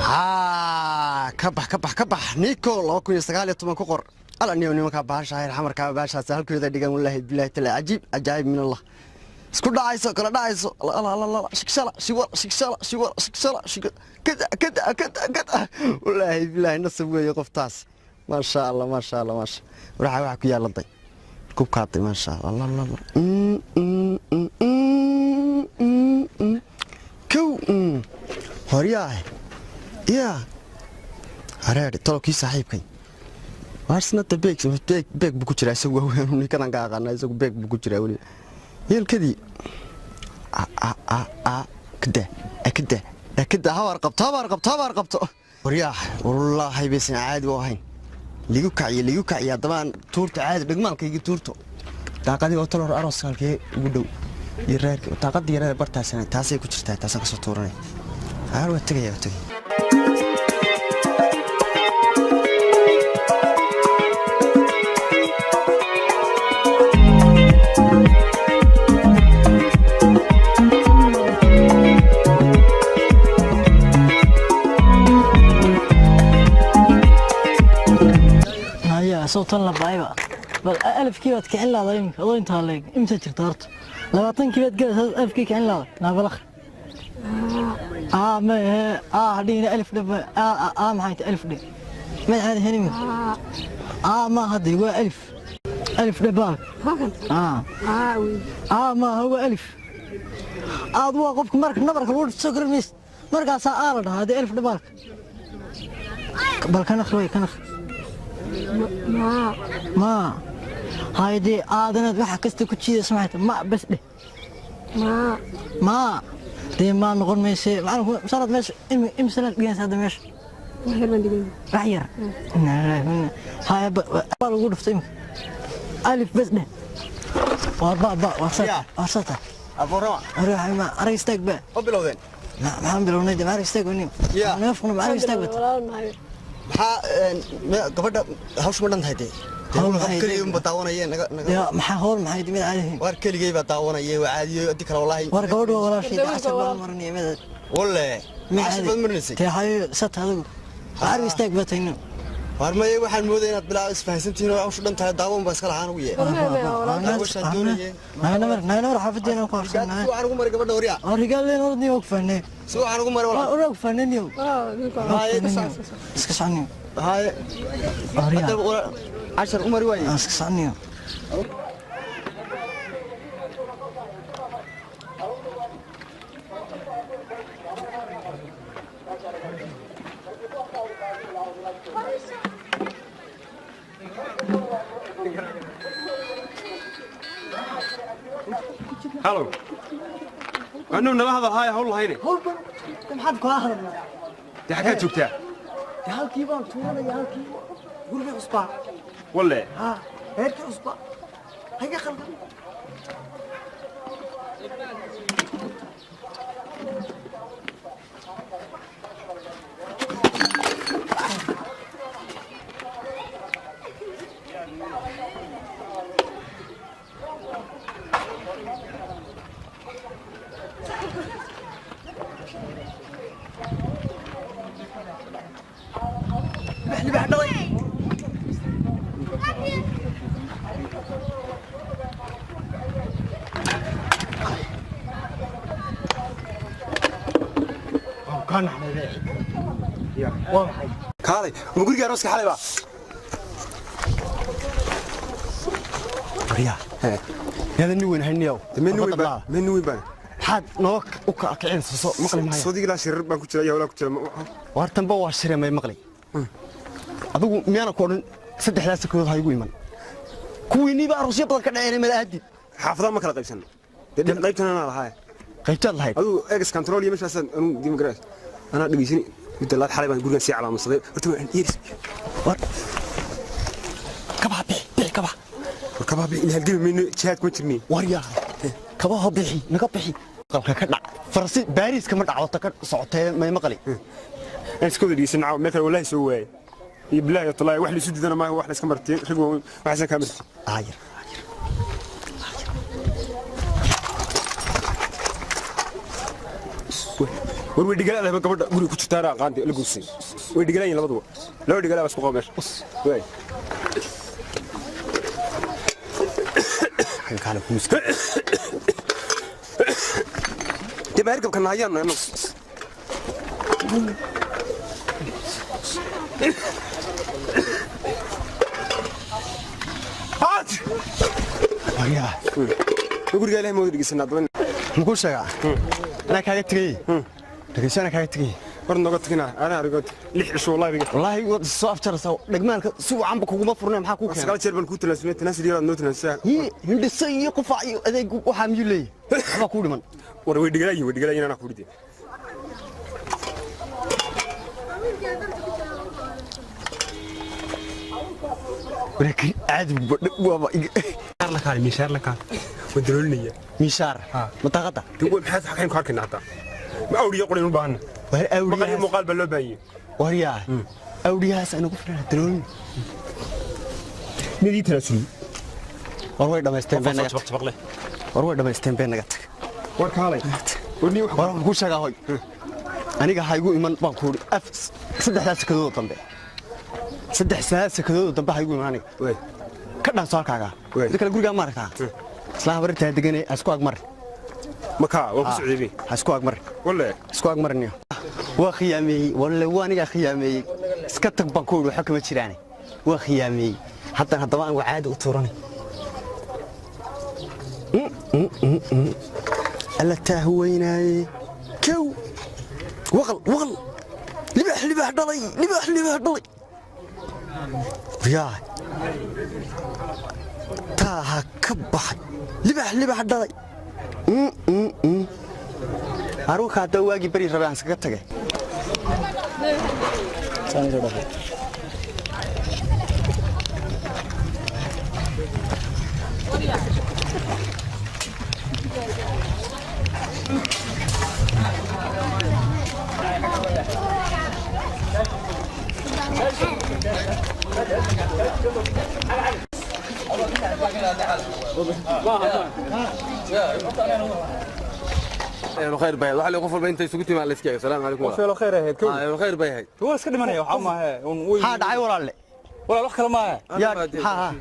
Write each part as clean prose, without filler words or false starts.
Haa, ka bax, ka bax, ka bax. Nico 2019 ku qor. Ala niyo, nimankaa bahasha hayr xamarkaa, bahashaas halkooda dhigan. Wallaahi bilaahi tala, cajiib, cajaayib min Allah. Isku dhacayso, kala dhacayso. Ala ala ala, shigshala shiwal, shigshala shiwal, shigshala shig, kada kada kada kada. Wallaahi bilaahi, nasab weeye qoftaas. Maasha Allah, maasha Allah, maasha. Waxa ku yaaladay kubkaatay. Maasha Allah, la la. Kow horyaah yaa hareeri tolokii saaxiibkay waarsnata beeg beeg beeg buu ku jiraa isagu. Waaweyn ninkadan ka aqaana, isagu beeg buu ku jiraa weli yeelkadii. A a a a, kada kada kada, habaar qabto, habaar qabto, habaar qabto. Horyaah, wallaahi baysan caadi u ahayn. Ligu kaciye, ligu kaciye. Haddabaan tuurta caadi dhigmaalkaygi tuurto daaqadii oo talo hor arooska halkee ugu dhow iyo reerka daaqadii yarada bartaasana taasay ku jirtaa, taasaan kasoo tuuranay. Haar, waa tegaya, waa tegaya. Haya, soo tan la baayba. Bal alifkii baad kicin lahdaa iminka adoo intaa leeg. Imsa jirta horta? 20-kii baad galaysaa, alifkii kicin lahda naabalakh. Aa ma aa hadhihina alif dhe. Aa aa, maxay tahay alif dhe? Magaceeda hen iminka aa ma hadda waa alif, alif dhe baal. Aa aa maaha, waa alif. Aad waa qofka marka nabarka lagu soo garan maysid, markaasaa aa la dhahaa. Dee alif dhe baalka, bal kan akhri way, kan akhri. Ma haydee aadanaad waxa kasta ku jiidaysa maxay tahay? Ma bas dheh ma. Dee maa noqon mayse macalinku masalaad meesha imsanaad dhiganaysa hadda meesha wax yar. Haya, baa lagu dhuftay imika. Alif bas dheh. Waa ba ba, waa sata, waa sata. Abuurama. Arag, arag, istaag ba. Ma bilowdeen? Maxaan bilownay de? Maarag istaag wani. Neefkuna maarag istaag bata. Maxaa gabadha hawshu ma dhan tahay dee? Hawl maxay? Keligay unba daawanayeen naga naga. Ya, maxaa howl maxay mid caadi ahayn? Waar, keligay baa daawanayay, waa caadiyo hadii kale wallaahi. War, gabadhu waa walaashay, cashar baan marinaya mid. Walle, cashar baad marinaysay? Tee hayo sata, adigu arag istaag batayno. Waar maye, waxaan moodaya inaad bilaa isfahansantihiin oo hawshu dhan tahay. Daawan baa iska lahaan ugu yee. Daawashaan doonayeen. Naynamar xaafadeena ku harsanaa. Si waxaan ugu maray gabadha, waryaa. Oo rigaaleen ordniyo og fahnee. Si waxaan ugu maray walaal. Waa og fahneniyo. Haye. Iska socniyo. Haye. Waryaa. Hadda cashar u mari waaye. Iska socniyo. Halow, anuu nala hadal haaya, hawl lahayne. Howlban maxaad kula hadalnaa? Dee xaggaad joogtaa? Dee halkii baan tuuranaya, halkii gurigii cusbaa. Walle. Haa, reerkii cusbaa hayga khaldan. Libax dhalay. Waa maxay? Kaalay, ma guriga arooska xalay baa? Waryaa, yaadan nin weyn hayniyow. Meen weyn baan, meen weyn baan. Maxaad noo u kicinaysa? Soo maqli maayo. Soo ilaa shirar baan ku jira iyo hawlaa ku jira. Waar, tanba waa shire, may maqli. Adigu miyaana ku odhan saddexdaas sakood ha igu iman? Kuwiinniiba aroosyo badan ka dhaceen mala aadid. Xaafadaha ma kala qaybsan dee, qaybtan anaa lahaa. Qaybtaad lahayd? Adigu ex control iyo meeshaasaan anuu dima garaas anaa dhegeysani. Midda laad xalay baan gurigan sii calaamadsaday horta, waan yeris. War, kabaha bixi, bixi kabaha. War, kabaha bixi, in halgami mayno, jihaad kuma jirni. War yaa, kabaha bixi, naga bixi. Qalka ka dhac farasi Baariis kama dhacdo ta ka socotee, may maqli. Aan iska wada dhegeysan caawa, meel kale wallaahi soo waayay iyo bilaahi iyo talaahi, wax la isu diidana maaha, wax la iska martiyay, rag waaweyn waxaasan kaa marti. Aayar. War way dhigalaadahay gabadha guriga ku jirtaana aqaanta la guursay. Way dhigalayiin labaduba. Laba dhigalaa baa isku qaba meesha. Waay. Xagga kaale kuuska. Dee ma hergabka nahayaan annagu. Haat! Waryaa. Guriga Ilaahay ma wada dhegeysanaa badan. Muxuu sheegaa? Anaa kaaga tegay. Dhegeyso, anaa kaaga tegay. War nooga tagina anaa arigo 6 cisho wallahi biga. Wallaahi waad soo afjaraysaa dhegmaalka si wacanba kuguma furnay, maxaa kuu keenay? 9 jeer baan kuu tanaasulay, tanaasul yaraad noo tanaasulaa. Hindhiso iyo qufac iyo adeeg waxaa miyuu leeyahay? Waxbaa kuu dhiman. War way dhigalayiin, way dhigalayiin, anaa kuu dhidee. Walaakin caadi waaba La kaali miishaar la kaali. Waan daloolinaya. Miishaar madaaqada. Dee way maxaad xaqayn ku arkaynaa hataa. Ma awriyo qorin u baahana. War maqal iyo awriyahaas muuqaal baa loo baahan yahay. Waryaa, awriyahaas aynu ku filan daloolin. Mid ii tanaasulay. War way dhamaysteen been naga tag. Jabaqle. War way dhamaysteen been naga tag. War kaalay. War nin wax War waxaan kuu sheegaa, hoy, aniga ha igu iman baan ku idhi. Af saddexdaas sakadood dambe, 3 sakadood dambe ha igu iman aniga. Way. Ka dhaanso halkaaga. Way. Inta kale gurigaa ma aragtaa islaan habarintaa degane, ha isku agmar. Makaa waa ku socday. Ha isku agmar. Walle. Isku agmarniyo. Waa khiyaameeyey walle, waa anigaa khiyaameeyey. Iska tag baan ku idhi, waxba kama jiraane. Waa khiyaameeyey. Haddan haddaba aan caadi u tuuranay. Alla taahweynaaye, kow waqal waqal, libax libax dhalay, libax libax dhalay. Yaa taaha ka baxay, libax libax dhalay. Aruunka hadda waagii beri rabay aan iskaga tagay. Saan soo dhaafay. Ehlu khayr bay waxa qof walba inta isugu timaa la iska salaam calaykum. Feelo khayr ahayd kow. Ehlu khayr bay ahayd. Waa iska dhimanaya waxa maahe un way. Maxaa dhacay walaalle? Walaal, wax kale maahe. Yaa ha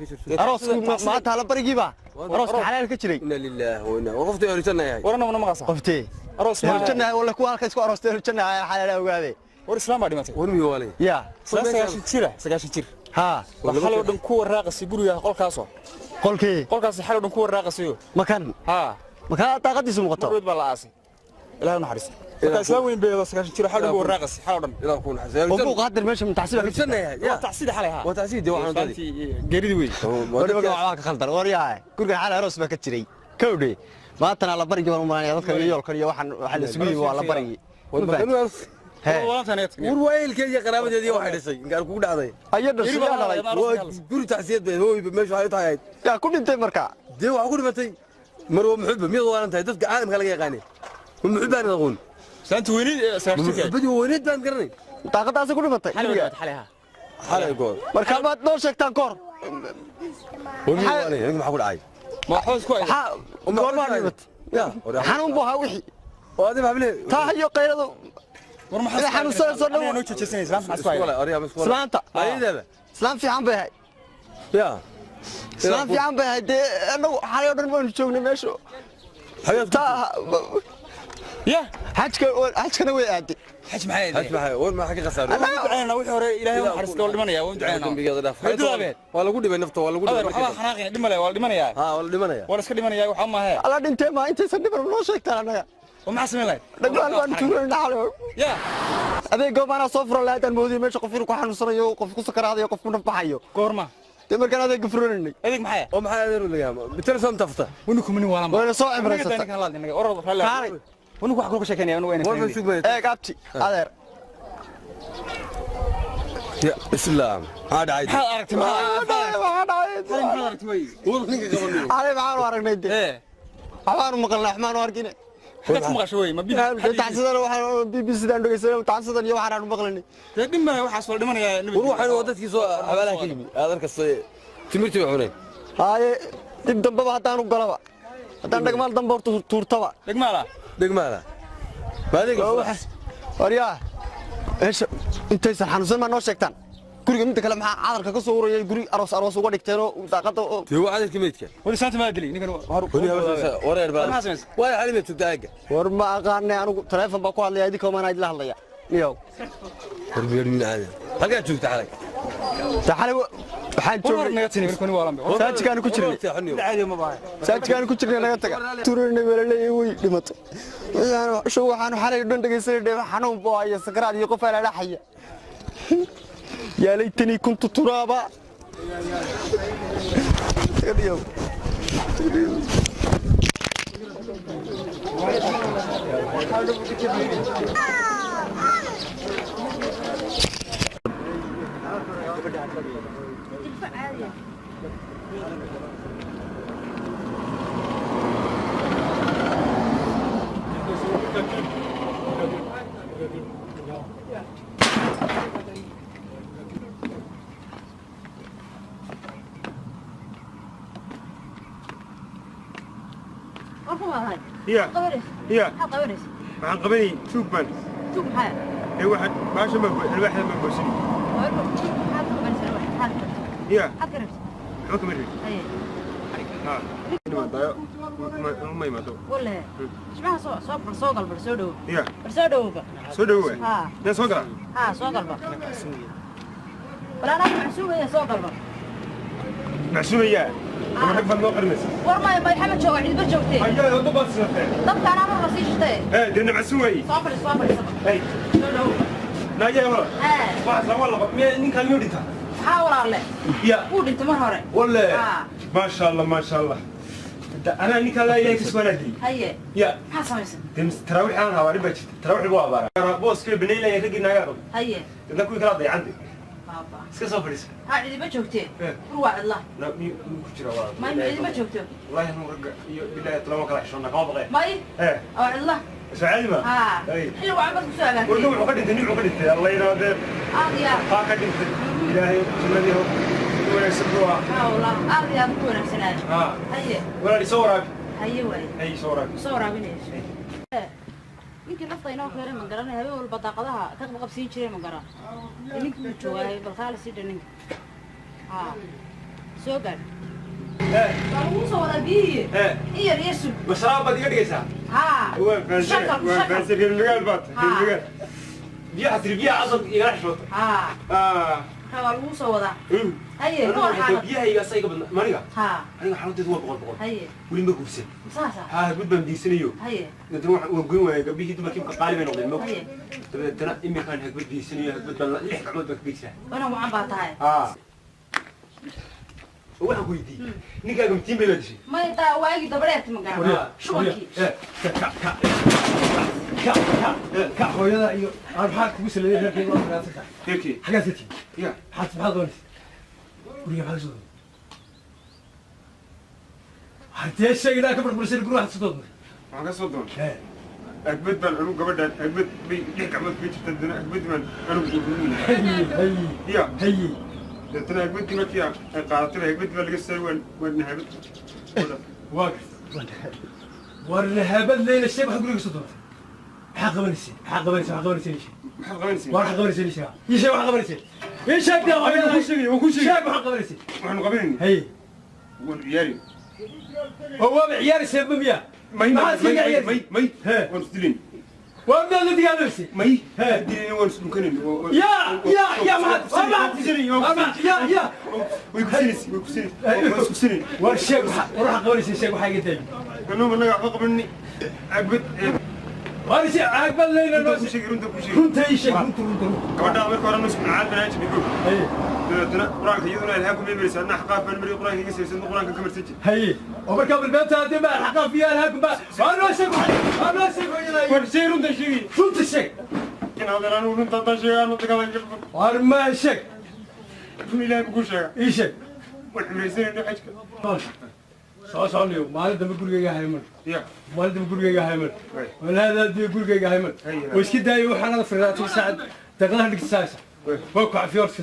arooskii maanta la barigiiba arooska xalaal ka jiray. Inna lillahi wa inna wa qoftii ehlu janna yahay. Warana mana maqasa. Qoftee? Aroos maahe. Ehlu walla kuwa halka isku aroostay ehlu janna xalaal ogaade. War islaam baa dhimatay. War miyo waalay? Yaa. Islaan 90 jir ah, 90 jir. Ha. Waa xalay oo dhan ku waraaqasay guriga qolkaasoo. Qolkii? Qolkaas xalay oo dhan ku waraaqasayo. Makan? Ha. Makaa daaqadiisu muuqato? Marweed baa la aasay. Ilaahay u naxariisto. Marka islaam weyn beedo 90 jir xalay oo dhan ku waraaqasay xalay oo dhan. Ilaa ku naxariisto. Oo buuqa hadda meesha mutacsiba ehlu janna yahay. Waa tacsida xalay ha. Waa tacsiid waxaan doonay. Geeridi wey. Wariba waxbaa ka khaldan. Waryahay, guriga xalay aroos baa ka jiray kowdhe, maantana la barigi baan u malanaya dadka iyo yoolkan iyo waxaan waxa la isugu yimi waa la barigi. War waa ehelkeedii iyo qaraabadeedii waxay dhisay inkaan kugu dhacday. Ayo dhashay, yaa dhalay? Waa guri tacsiyad bay hooy meesha waxay u tahay. Yaa ku dhintay marka? Dee waxaa ku dhimatay marwa muxubba. Miyaad waalan tahay? Dadka caalamka laga yaqaanay ma muxubbaan aqoon? Islaanta weyneyd ma 90 jirka. Muxubbadii weyneyd baan garanay. Daaqadaasi ku dhimatay Xalay guriga? oo xalay ha. Xalay goor. Marka maad noo sheegtaan koor? War miyo waalay? Ninka maxaa ku dhacay? Ma xoos ku ay. Maxaa goormaa dhimatay? Ya. Xanuun buu ahaa wixii. Oo adiga hablee. Taa iyo qayladu. War maxaa Ila xanuunsanayso dhan. Anaa noo joojinaysa islaanta maxaa isku Isku haya? aryaa isku. Islaanta. Ayadaba. Islaam fiican bay ahayd. Ya. Islaam fiican bay ahayd. Dee annagu xalay oo dhan baanu joognay meesha. Xayaad taa. Ya. Xajka, xajkana way aaday. Xaj maxay haj maxay? War maxaa ka khasaaray? Waan ducaynaa wixii hore, Ilaahay u naxariisto, waa la dhimanayaa, waan ducaynaa. Dambigeeda dhaaf. Hooyadii abeed. Waa lagu dhibay nafta, waa lagu Adeer dhibay. waxba xanaaqina dhimale, waa la dhimanayaa. Ha, waa la dhimanaya. Waa la iska dhimanayaa, waxa maahe. Alla dhintee, maa intaysan dhiban noo sheegtaan annaga? War maxaa samayn lahayd? Dhagmaan baanu tuuranay xalay. Ya. Adeeg goobaanaa soo furan lahayd aan moodiyay meesha qof inuu ku xanuunsanayo, qof ku sakaraadayo, qof ku nafbaxayo. Goorma? Dee markaan adeegga furanaynay. Adeeg maxay? Oo maxaa adeer u leeyahay? Telefoon tafta. Wani kumani waalan. Wayna soo cimraysata. Kaalay. Wani wax kula sheekeynaya anu wayna. War ma sugmay. Eeg abti adeer. Ya islaam. Maxaa dhacay? Maxaad aragtay? Maxaa dhacay? Maxaa dhacay? Maxaad aragtay way? War ninka qabanay. Xalay maxaanu aragnay dee? Ee. Waxbaanu maqalnay, waxmaanu arkine. Xagad ku maqashay way? Ma bi. Tacsidan waxaan BBC daan dhegeysanay, tacsidan iyo waxaan aanu maqlanay. Dee dhimana waxaas waa la dhimanayaa nabad. War waxaan waa dadkii soo xabaalaha ka yimi. Aad arkastay timirtii way cuneen. Haaye, dib dambeba haddaanu galaba, haddaan dhagmaal dambe horta tuurtaba. Degmaala. Degmaada. Ma adeeg. Waa waxa- Waryaa, meesha intaysan xanuunsan maa noo sheegtaan guriga midda kale maxaa cadarka ka soo urayay guri aroos aroos uga dhigteenoo daaqada oo Dee waa cadarkii meydka. Wali saanta ma dilay ninkan Weli wareer baa. Maxaa samaysay? Waa xalay ma joogtaa aagga. War ma aqaanay anigu taleefon baa ku hadlaya idinka maana idila hadlaya niyow. War beer min caadi. Halkaa joogta xalay. Ta xalay waxaan joogay naga tini markani waa lambe. Saajikaanu ku jirnay. Caadi ma baahay. Saajikaanu ku jirnay naga taga turinay weelaleeyay way dhimato show waxaanu xalay dhan dhegaysanay xanuun buu haya sakaraad iyo qof alaalaxaya yaa laytanii kuntu turaaba. Taga dhiyow. Ya ya, waxaan qabanayay tuug baan ee waxaan baasha ma alwaaxda ma goosin ya waxba kama rabin ha imaadayo ma imaado ya soo dhawow yaa soo galaa. Macsuumayaa ama rag baad noo qarinaysa ayaa waddo baad sidatee ee dee macsuumayey hey naajaya wala waxaas lama laba miya ninkaan miyuu dhintaa ya walle maasha allah maasha allah anaa ninkaan laa ilahay kasoo wanaadiyey ya dee taraawiix aan habaarin baa jirta taraawiix buu habaaraa booskii banaynaya raggii naagaa qabay dadna kuwii kalaa dayacante iska soo fadhiisa. Na miyuu ku jira waa wallahi anuu ragga iyo bilaahi lama kala xishoonna kama baqeen ee soo caadi ma ay warka wuxuu ka dhintay nin wuxuu ka dhintay alla yidhaahdee haa ka dhintay ilaahay jannadii ho u wanaagsan buu ahaa haa walaal isoo waraabi hay isoo waraabi. Ninkii nafta inoo keenay ma garanay habeen walba daaqadaha ka qabqabsiin jiray ma garan ninkii wuu joogaay bal kaala sii dha ninka haa soo gaadh ee waa lagu soo wadaa biyihii ee in yar iyo sug ma sharaab baad iga dhigaysaa haa waan fahansanay waan fahansanay reer magaal baad tahay reer magaal biyaha tiri biyaha casab igala xishoota haa ah marka waa lagu soo wadaa haye ka war xaalad biyahayga asaa iga badna maniga haa aniga xaaladdeedu waa boqol boqol haye weli ma guursan saasa haa hagbad baan diirsanayo haye dabeetana waan goyn waayay gabdhihii dumarkii imka qaali bay noqdeen ma haye dabeetana iminkaan hagbad diirsanayo hagbad baan lix gacmood baan ka geysaa wana wacan baa tahay haa waxaan ku weydiiyey ninkaaga mitiin bay baa dishay may taa waagii dabadheerti ma garan shubankii ka hooyada iyo aan maxaa kugu saleeyay reerkayga waa raadsan tahay reerkii xaggaad ka timi ya maxaad maxaad doonaysa guriga maxaad kasoo doonay hadee sheeginaa ka barbarsan guriga waxaad soo doonay waxaan ka soo doonay agbad baan anugu gabadhaan agbad bay lix gacmood kaga jirtaa dabeetana agbad baan anugu haye haye ya haye dabeetana agbadii markii ay qaadatay agbad baa laga saaray waan waan nahabad waa garta war nahabad leyla sheeg waxaad guriga kasoo doontay maxaa qabanaysay maxaa qabanaysay maxaa qabanaysay ii sheeg maxaad qabanaysaa war waxaad qabanaysay ii sheeg ii sheeg waxaad qabanaysay ii sheeg dee hooyada Waan kuu sheegay, waan kuu sheegay. sheeg waxaad qabanaysay waxaanu qabanayni haye waan ciyaari oo waaba ciyaaraysay ma miya may maxaad iskaga may ciyaaraysay may may He. waan isdilayn waa miyaad la dagaalaysay may He. dilayni waan isdhunkanayni يا يا يا ما ما يا يا way kusinaysa way kusinaysa waan iskusinayni والشيخ وروح قولي الشيخ وحاجه ثانيه anuu annaga waxba qabanayni agbad وانا شيء عاقبل لينا runta kuu sheegay runta kuu sheegay كنت اي شيء كنت كنت gabadhaa marka hore nus caad baan jirnay goog هي dabeetana qur-aanka iyaduna ilhaan ku meemaraysa adna xaqaaf baan mariyay qur-aanka iga saysan qur-aanka ka marsan jir هي ومركب البيت هذه ما الحقا فيها لهاكم بقى وانا شيء وانا شيء war shay runta sheegay كنت الشيء inaadan anugu runta haddaan sheegay aanu dagaalan galbo وانا ما شيء run ilaahay buu kuu sheegaa اي شيء waan xumraysanayno xajka soo soconayo maalin dambe gurigayga hayman ya maalin dambe gurigayga hayman walaadaa dii gurigayga hayman oo iska daayo waxaan ada firaatay saacad daqiiqadaha dhigtisaaysa waa ku cafiyo horta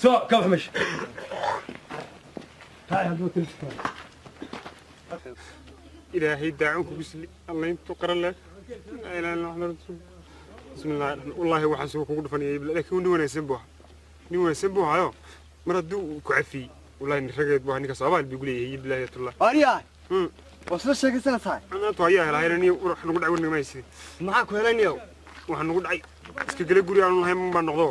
soo ka bax meesha taay hadduu tilifta ilaahay daacun kugu sili alla intuu qaran leh laa ilaaha illa maxamed rasuul. Bismillahi raxmaan, wallaahi waxaan suuqa kugu dhufanayay, laakiin nin wanaagsan buu ahaa, nin wanaagsan buu ahaayo. Mar hadduu ku cafiyey, wallahi nin rageed buu ahaa ninkaas, abaal buu igu leeyahay, bilaahi tullah. Aryaa, waa isla sheekaysanaysaa tahay. Anaatu ayaa helay nin wax nagu dhacay, warnaga maysid. Maxaa ku helayniyow? Waxaa nagu dhacay iska gele guri aanu lahayn baan noqdo.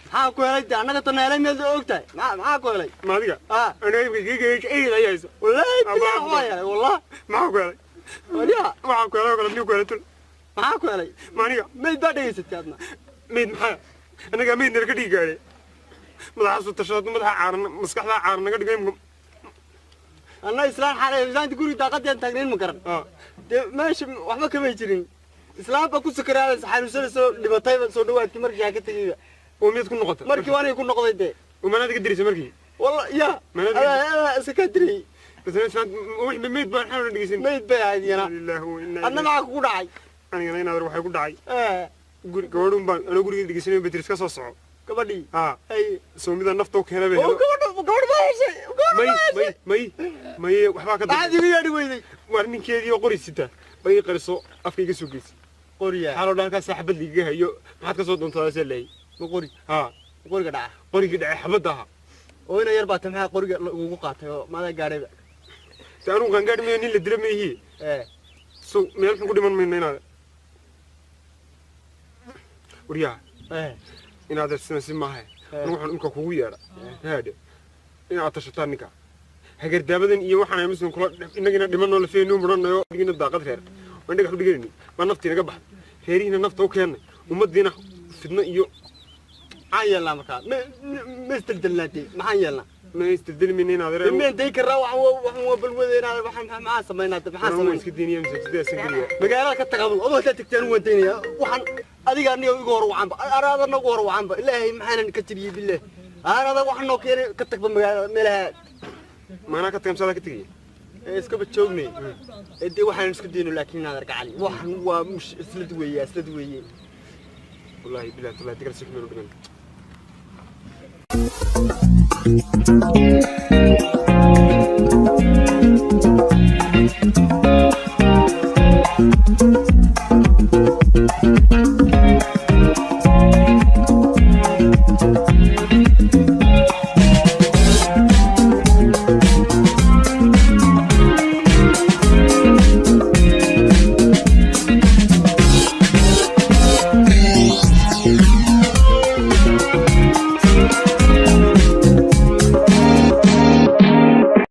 Maxaa ku helay? Dee annaga tana helay miyaad og tahay? Maxaa ku helay? Ma adiga? Ah. Aniga eyd ayaa haysa. Wallaahi bilaah waa helay, wallah. Maxaa ku helay? Aryaa. Waxaa ku helay oo kale nin ku helay tul. Maxaa ku helay? Ma aniga? Mayd baa dhegaysatay adna. Mayd maxaa? Anagaa mayd nala ka dhigi gaadhay. Madaxaasu tashado, madaxa caaran, maskaxdaa caaran naga dhigay. Anna islaan xalay islaanta guriga daaqadeen taagnayn, ma garan. Dee meesha waxba kamay jirin, islaan baa ku sakaraadaysa, xanuunsanaysa, dhibatayba soo dhawaadkii markii aan ka tegeyba. Oo miyaad ku noqotay? Markii waan ku noqday dee. Oo manaad iga diraysa markii? Walla ya. Adaa iska kaa dirayay. Bas islaan wix mayd baan xanuun dhegeysan. Mayd bay ahayd iyana. Lillahi wa inna. Adna maxaa kugu dhacay? Anigana inaad waxay ku dhacay guri gabadhun baan anoo guriga dhegeysanayo batris ka soo soco. Gabadhii? Haa, soomida nafta u keena bay. Oo gabadha, gabadh baa heshay? May, may, may, may, waxbaa ka. Maxaad igu yeedhi weyday? War ninkeedii oo qori sita bay ii qariso, afka iga soo geysay. Qoriya? Xaaloo dhan halkaas xabad liigaga hayo, maxaad ka soo doontaa leeyahay. Ma qori? Haa. Qoriga dhaca? Qorigii dhacay, xabadda ahaa. Oo ina yar baa ta, maxaa qoriga ugu qaatay oo maadaa gaadhayba? De anugu qaangaadhi mayo, nin la dila mayhi. So meel xun ku dhiman mayno inaad waryaha inaad sidan si maaha. Anigu waxaan imka kugu yeedha haadhe inaad tashataan ninka hagardaabadan iyo waxaan ay muslim kula inagina dhimanoo lafeenuu mudhanayo, dhigina daaqad reer waan dhagax u dhiganayni baa naftii naga baxday, reerihiina nafta u keennay, ummaddiina fidno iyo Maxaan yeelnaa markaa? Ma isdeldelnaatay? Maxaan yeelnaa? Ma isdeldeli mayna inaad Meen day karaa? Waxaan waa balwadeynaa. Waxaan maxaan samaynaa? Maxaan samaynaa? Iska diiniya masaajidada iska geliya. Magaalada ka taga aduu haddaad tagtaan waan daynayaa. Waxaan adiga aniga igu hor wacanba, araadana ugu hor wacanba. Ilaahay maxaanan ka jiriyey bilaah araada waxaan noo keenay. Ka tagba magaalada meelaha. Maanaa ka taga masaada ka tegaya? Ee iskaba joognay ee dee waxaan isku dayno, laakiin inaad arka cali, waxaan waa mush islad weeye, islad weeye. Wallahi bilahi tallahi digal si xumeen u dhigan.